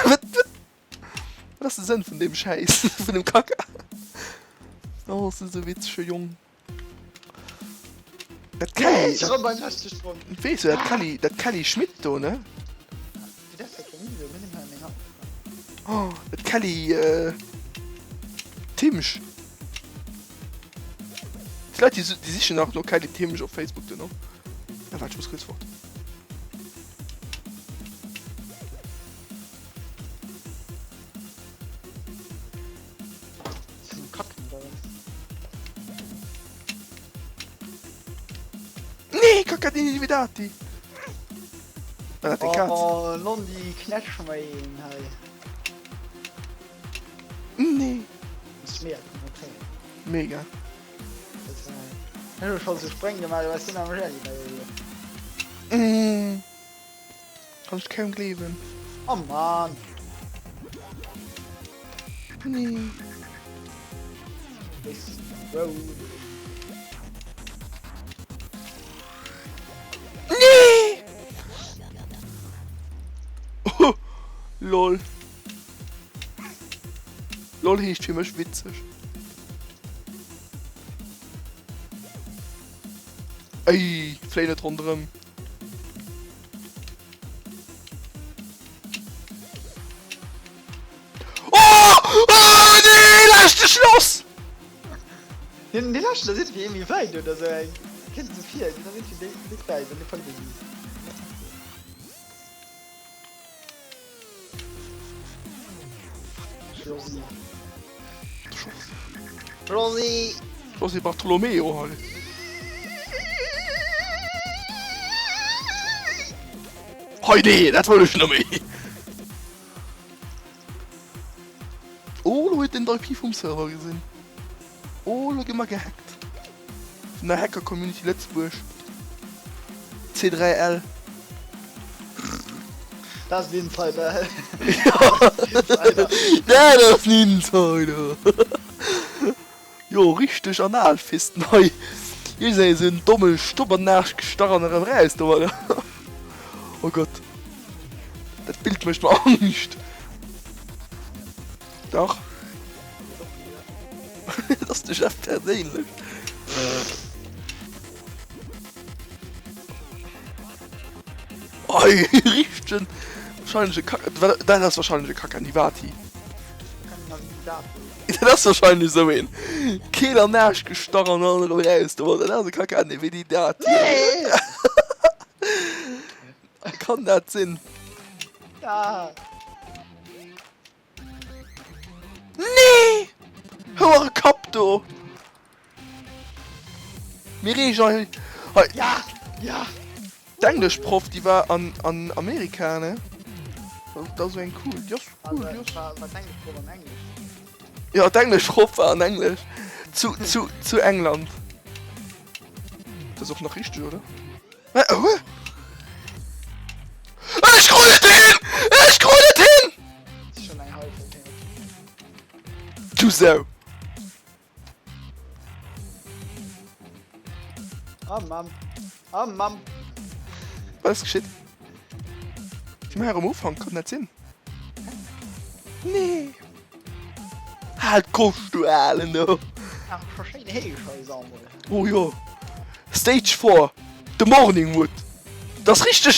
Wat wat ass de Sënn vun deem Schäiss, vun dem Kaka? Oh, ass esou witzege Jong. Dat Kelly, Ech beim leschte Sprong. weess du, dat Kelly, dat Kelly Schmit do, ne? Oh, dat Kelly äh, Timsch. Déi Leit, déi, déi sichen nach no Kelly Timsch op Facebook duerno. Ah, waart, ech muss kuerz fort. Nee, Cacadini Dividati! Ah, dat eng Kaz. Oh, Londi, knätsch mer een hei. Nee. Muss ich mega konzentrieren. Mega. Das war... Ich hab schon so Spreng gemacht, aber es sind am Jelly bei dir. Mm. Kann ich kaum gleewen. Oh Mann. Nee. This road. Nee! Oh, lol. Lol heescht fir mech witzeg. Ey, fléi net ronderëm. Oh! Oh nee, leschte Schloss! Den dee leschten ass iergendwéi méi wäit oder sou eng. Kënnt esou vir, deen ass iergendwéi déi déck wäit an dee packt ee ni. Josy. Josy! Josy Bartolomeo hei. Hei nee, dat wollt ech net méi. Oh, lo huet den d'IP vum Server gesinn. Oh, lo gi mer gehackt. Vun der Hacker Community Lëtzebuerg. C3L. Dat ass en Insider. Dat ass en Insider. Jo, richteg Analfisten hei. Iergendeen esou en domme Stopp an den Aarsch gestach an erëm raus domadder. Oh Gott. Dat Bild mécht mer Angscht. Dach. Dat ass de Jeff perséinlech. Oi, richtegen, wahrscheinlech e Kak, dat ass wahrscheinlech e Kakanivati. Dat ass wahrscheinlech esou een. Keel an Aarsch gestach an dann erëm raus domadder. Dat ass e Kakanivati. Kann dat sinn? Ja. Nee! Houere Kapp do! Mir reegen hei. Hei. Ja! Ja! D'Engleschproff, déi war an, an Amerika, ne? Dat ass eng cool. Déi ass cool, déi ass. War, war d'Engleschproff an Englesch? Ja, d'Engleschproff war an Englesch. Zu, zu, zu England. Dat ass och nach richteg, oder? Ech krut et hin! Ech krut et hin! Du Sau! Oh Mann! Oh Mann! Wat ass geschitt? Si mer um Ufank, kann dat sinn? Nee! Hal d'Kosch, du Alen do! Ach, scho schéin héich hei, Samuel. Oh jo! Stage 4, The Morning Wood. Dat ass richteg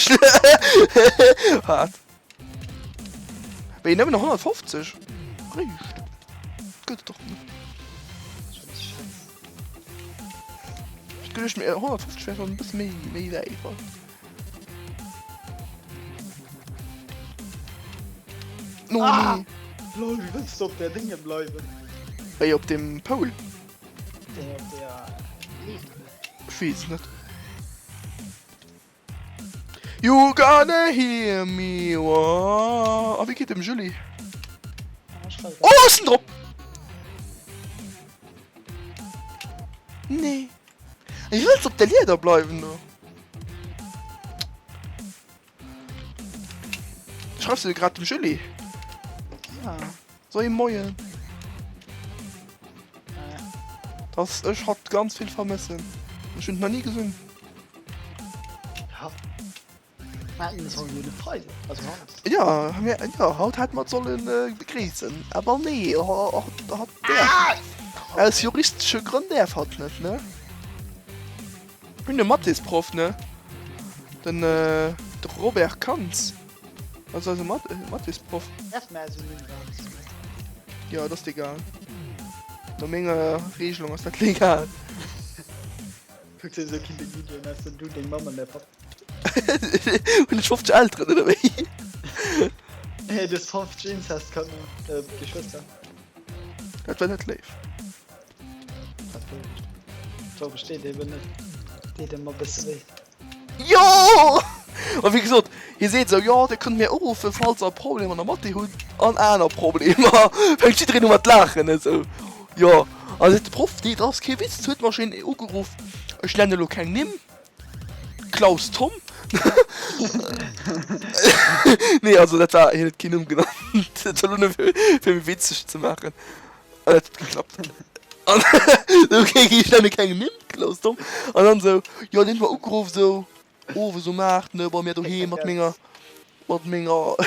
haart. Wéi nëmmen 150? Réischt. Gëtt et doch net. Ech geduecht mir 150 wär schon e bësse méi méi wäit. No, ah! nee. Lol, wéi wëlls du op der Dinge bleiwen? Wéi op dem Poul? Ech weess et net. You gonna hear me oh. A wéi geet dem Julie? Oh, ech sinn drop! Nee. Ech wëlls op der Lieder bleiwen do. Schreifs du grad dem Julie? Ja. So ee Moien. Dass ech hatt ganz vill vermëssen. Ech hunn et nach ni gesinn. Ja. Jo, jo, haut hätt mer et solle begréissen, awer nee, hatt däerf, aus juristesche Grënn däerf hatt net, ne? Hunn e Mathésproff, ne? Den, de Robert Kantz ass eise Mathésproff. Jo, dat ass legal. No menger Regelung ass dat legal. Kucks dir esou Kindervideoen aus dann du, deng Mamm an däi Papp. Hunn ech 50 Elteren oder wéi? Nee, du hues 50 Inzestkanner, äh, Geschwëster. Dat war net léif. Dat war D'Fro besteet eben net. Deet ëmmer e bësse wéi. Jo! A wéi gesot, hie seet esou, jo, dir kënnt mir uruffen, falls der e Problem an der Mathé hutt an aner Problemer. Fänkt jiddereen u mat laachen esou. Jo, a seet de Proff, nee, dat ass kee Witz, et huet mer schonn een ugeruff, ech nennen elo keng Nimm, Klaus Tom. Nee, also dat war, hien huet keen Numm genannt, dat war elo nëmme fir méi witzeg ze maachen. An dat huet geklappt. An okay, ech nenne keng Nimm, Klaus Tom. An dann esou, jo, deen huet mer ugeruff esou owes um 8, ne, bei mir doheem mat menger, mat menger,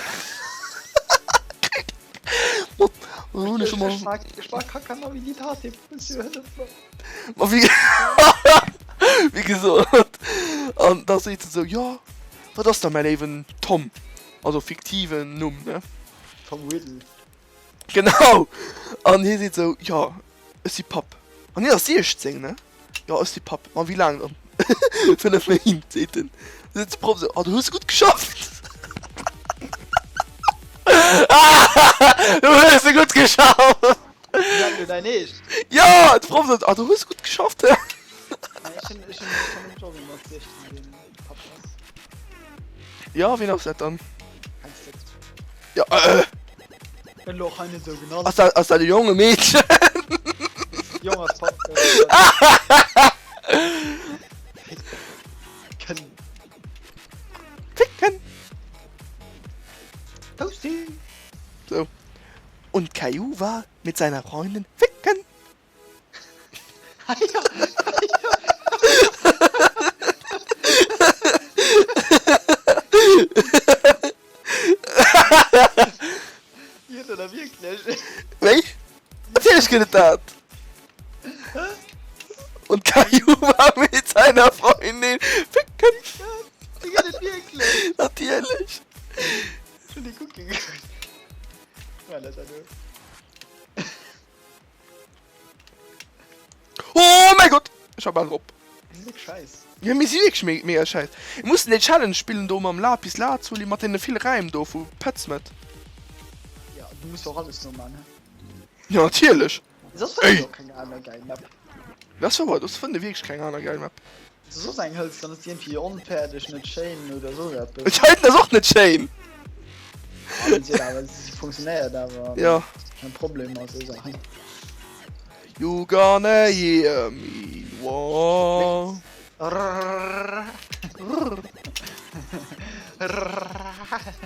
mat, hunn ech ëmmer. Ech war Kakanabilitate, Monsieur, hëllef mer. Ma wéi, wéi gesot, an da seet se esou, jo, wat ass da mäi léiwen Tom, also fiktiven Numm, ne? Tom Riddle. Genau! An hie seet esou, jo, ech si Papp. An hien ass 16, ne? Jo, ech si Papp. Ma wéi laang dann? 5 Méint, seet en. Da seet de Proff esou, oh, du hues gutt geschafft. Du hues de gutt geschafft! Sag du dein Eescht? Jo, de Proff sot, oh, du hues gutt geschafft. Ech hunn ech hunn ech hunn och mat 16 deen Papp ass. Jo, wien ass dat dann? Kenns de. Jo, äh. Gëtt elo och hei net esou genannt. Ass dat, ass dat e Jong, e Meedchen? Jong ass Papp. Ficken. Ficken. Toasty. So. Und Caillou war mit seiner Freundin ficken. Wéi? Natierlech gëtt et dat! Und Caillou war mit seiner Freundin ficken. Natierlech. Oh mäi Gott! Ech war bal drop. Scheiß. Jo mir si wierklech me mega scheiß. Mir mussen déi Challenge spillen do mam Lapis Lazuli mat deene ville Räim do vu Petz-Met. Ja, du muss och alles noman, he? Jo natierlech. Soss fënns du och keng aner gäil Map. Dat ass wouer, soss fënnt ee wierklech keng aner gäil Map. Wann du soss eng hëls, dann ass déi iergendwéi onfäerdeg, net schéin oder soss eppes. Déi heiten ass och net schéin. Ah, mee si huet awer, si funktionéiert awer. Jo. Keng Problemer, esou Saachen. You gonna hear me roar.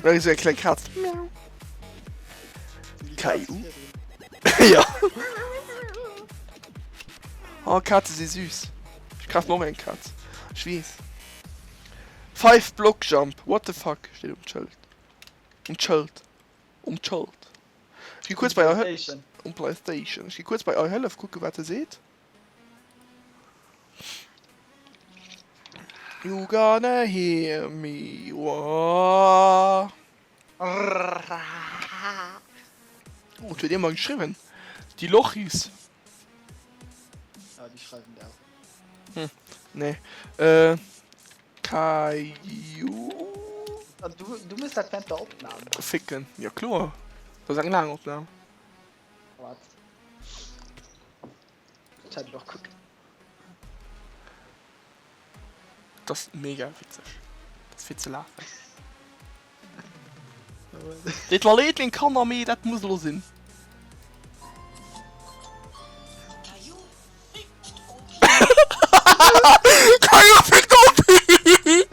Wéi esou eng kleng Kaz. Miau. Caillou. Ja. Oh, Kaze si süß. Ech kaf mer och eng Kaz. Ech weess. Five Block Jump, what the fuck steet um Schëld. Um Schëld. Um Schëld. Ech gi kuerz bei Playstation. Um Playstation. Ech gi kuerz bei iHëllef kucke wat e seet. You gonna hear me roar. Oh, et huet ee mer geschriwwen. Déi Lochis. Ja, déi schreiwen der. Hm, nee. Äh, Caillou. An du, du muss dat während der Opnam. Ficken, ja kloer. Dat ass eng laang Opnam. Wat? Ich hätte doch gucken. Dat ass mega witzeg. Dat ass fir ze laachen. Deet mer leed meng Kanner, mee dat muss elo sinn. Caillou fickt Opi!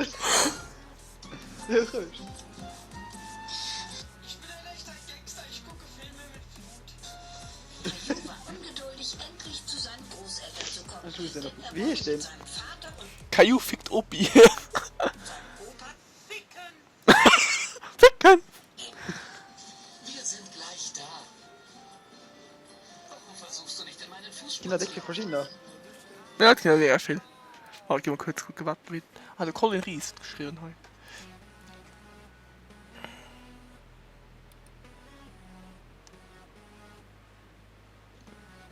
Wéi heescht deen? Caillou fickt Opi. Ginn der déck vill verschiddener. Ja, et ginn der mega vill. Warte, gi mer kuerz kucke wat wéi. Ah, de Colin Rees huet geschriwwen hei.